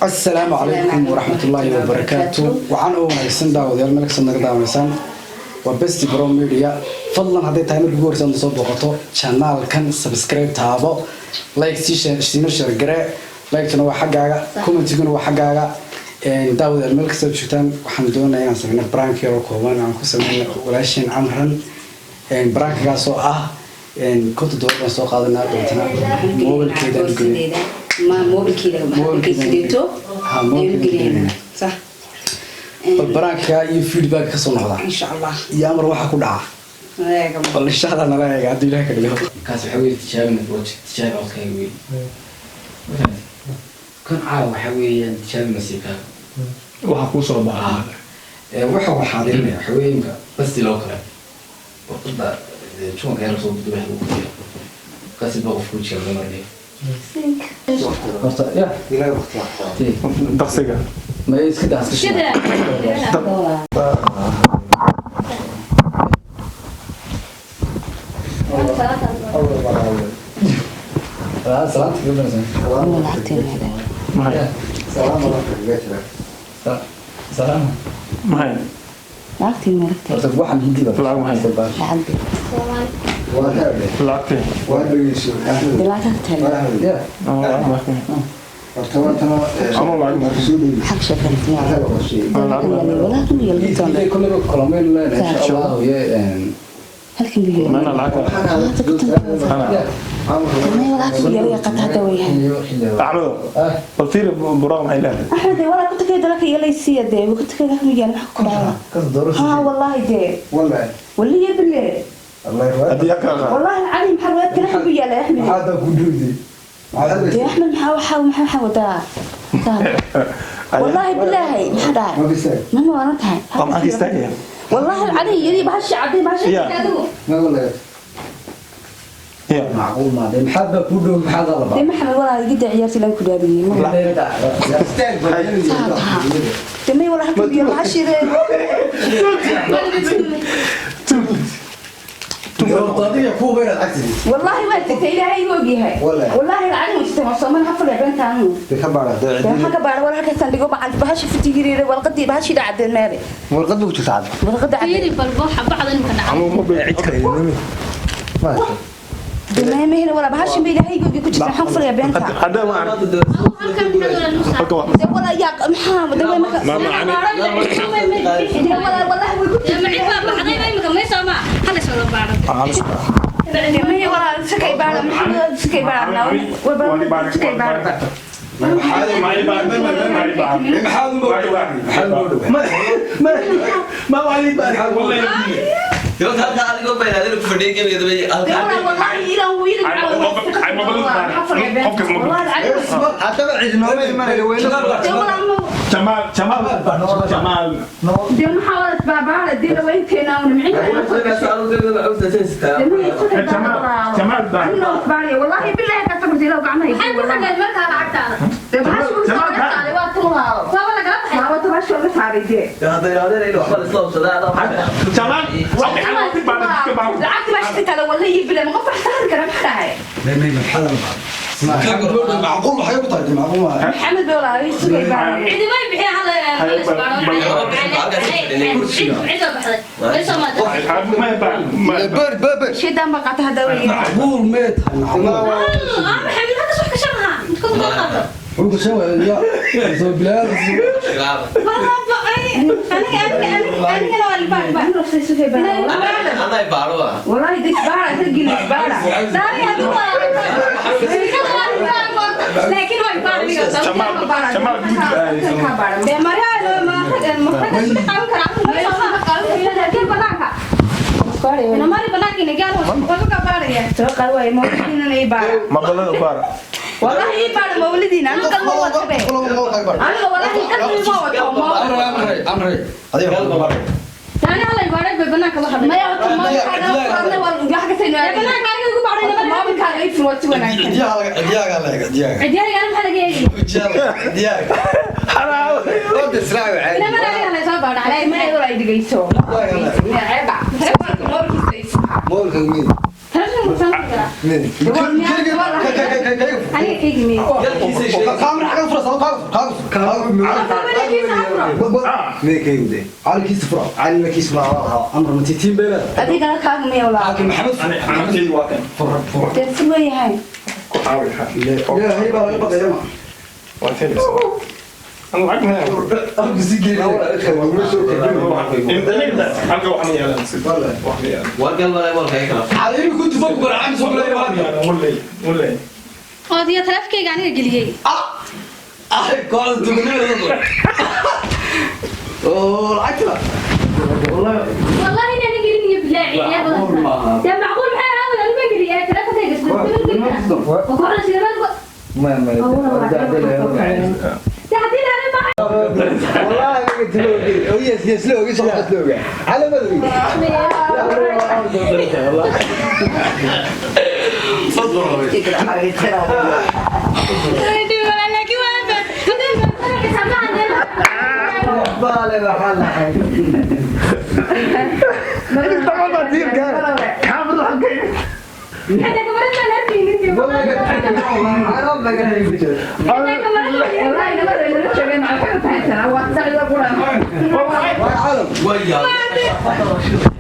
Asalaamu calaykum waraxmatullaahi wabarakaatu. Waxaan oo wanaagsan daawadayaal, meel kastoo naga daawanaysaan, waa Best Pro Media. Fadlan, hadday tahay markii ugu horeysa aad soo booqato channelkan, subscribe taabo, like sii share, siina share garee. Like-tuna waa xaggaaga, commentiguna waa xaggaaga. Daawadayaal, meel kastoo joogtaan, waxaan doonayaa inaan sameyno prank yaroo kooban aan ku sameyno walaasheen Amran. Prankigaas oo ah $50 baan soo qaadanaa doontana, mobilkeedaan gelin. Ma mobilkeeda sideeto? Ha, mobilkeeda. Sax. Bal prankiga iyo feedback kasoo noqda Insha Allah. iyo Amar waxa ku dhaca. Eega. Bal insha Allah nala eega hadduu Ilaah ka dhigo. Kaas waxaa weeye tijaabina project, tijaabi codkaaga weeye. Ma fahamtay? Kan caawa waxaa weeyaan tijaabi nasiibkaaga. Waxa kuu soo baxa. Waxa waxaa waxa weeye imka basti loo kale warqadda juwanka yar soo duduba lagu koriyo, qasid baa qofku wejiga laga marinayo. Horta ya. Daqsiga. Ma iska daa, iska shida. Salaanta kaga banaysan. Maxay? Salaam. Maxay? Horta waxaan hindi baa. Lacag maxay? Lacagtee? Ya. Ama lacag maxay? Kolleyba kolomaynu leenahay, insha Allah ye. Mana lacag ana. Axmedo, bal fiiri buraaq maxay leedahay. Axmed, walaa ku takay dalka yeelaysiya dee ku takay dalka yaal wax ku dhaca. Ha, wallahi dee waliya bille. Haddii yaa kala qaad. Wallahi alcaliim maxaa wadaad kale ku yaala, Axmed? Dee Axmed, maxaa waxa wadaa? Wallahi bilaahi, maxaa dhacay? Mama waana tahay. Waa maxaa ka istaagaya? Wallahi alcaliim yadii bahashi caday bahashi. Ya. Adigu. Ya. Macquul maa dee, maxaad baa kuu dhow, maxaad la Dee Maxamed, walaa iga daa ciyaartii lan ku dhaabiyey. Dee may, walaa halkan biyo bahashi. Adiga kuuba inaad cagtidid. Wallahi waa tagtay, Ilaahay igu ogyahay. Wallahi alcaliim way jirtay, waa Soomaali xafal beentaan. Dee maxaa ka baara? War halkaasaan dhigo bacal bahashi fitigireere warqadii bahashi dhacdeen meele. Warqada cadeen. Fiiri bal waxa bacda imka dhacay. Ama ma Dee meemehena walaa bahashin ba Ilaahay igu ogyahay ku jirta, maxaan ku falayaa beenta? Hadda ma arag. Halkan maxaa doonaa? Halka wax. Dee walaa yaa maxaa dee way marka. Ma macani. Dee walaa wallahi way ku Ma cid baa baxday imka meesha ma hal isoo la baaran. Dee maya, walaa sikay baara, maxaa sikay baarna, waa sikay baara. Dee walaa wallahi ilaa wiil dee walaa ma. Jamaal, Jamaal, Jamaal. Dee maxaa wada baabaara dee laweynteena una micin. Jamaal baa. Wallahi billahi ka sabirtay ilaa gacmaha. Maxay ku xidhay markaa lacagtaada? Dee bahashu laga saaray waa tan walaalo. Waaba lagala baxay. Waaba bahashu laga saaray dee. Jamaal. Lacagta baa shitay taala, wallahi billahi ma qof wax saari kara, maxaa dhahay? Macquul waxay ku tahay, macquul maa. Maxamed baa walaalo sugay baa. Cidi may bixin hal hal is baaran. Cid cid baa baxday. Meesha ma Shaytaan baa qaata hadda way. Macquul mee tahay, macquul? Ah, Maxamed halka wax ka shaqaha. Inta ku qaado. Wuxuu ku sheegay ya soo bilaad. Wala baqay. Aniga aniga aniga anigana waa libaan baa. Sugay baa. Wallahi dee baara tagin baara. Daari hadu waa. Laakiin way baariga. Jamaal, Jamaal guud. Dee Maria ma ma ma qaadan karaa. Ma qaadan karaa. Laakiin banaanka. Ina mari banaanka ina gaar waa ka baaraya. Soo qaad waay mawlidiina ay baara. Ma balada baara. Wallahi ii baara mawlidiina, aniga qalbi ma wato be. Aniga wallahi qalbi ma wato. Taani hal ay baaray bay banaanka la hadlay. Maya wato mawlidkaaga waa wax ka sayno. Banaanka aniga ugu baaray. Mawlidkaaga ay furo si wanaagsan. Cidiyaha maxaa laga eegi? Ina mari aniga la soo baara. Ay ma ay dhigayso. Ceeba. Ceeba mawlidkiisa ay furo. Telefoon ku soo karaa. Aniga kaygi meey. Adigana kaaga miya walaa? Maxamed waa kan. Dee fur weeyahay. Ku caawi. Ilaahay baa laga baqaya ma. Waa helaysaa. Ana lacag ma hayo. Halka wax ma yaalaan. Wax ma yaalaan. Wargal walaal walka kala. Wallahi, wallahi. Oo diya taleefkayga aniga geliyey. Wallahi inaan gelin bilaahi ya badan. Ya macquul maxay ahayd aniga ma geliyay taleefankayga isku gelin. Oo kooxda shirkadda. Ya hadii la ma laakiin waa Waa yaa.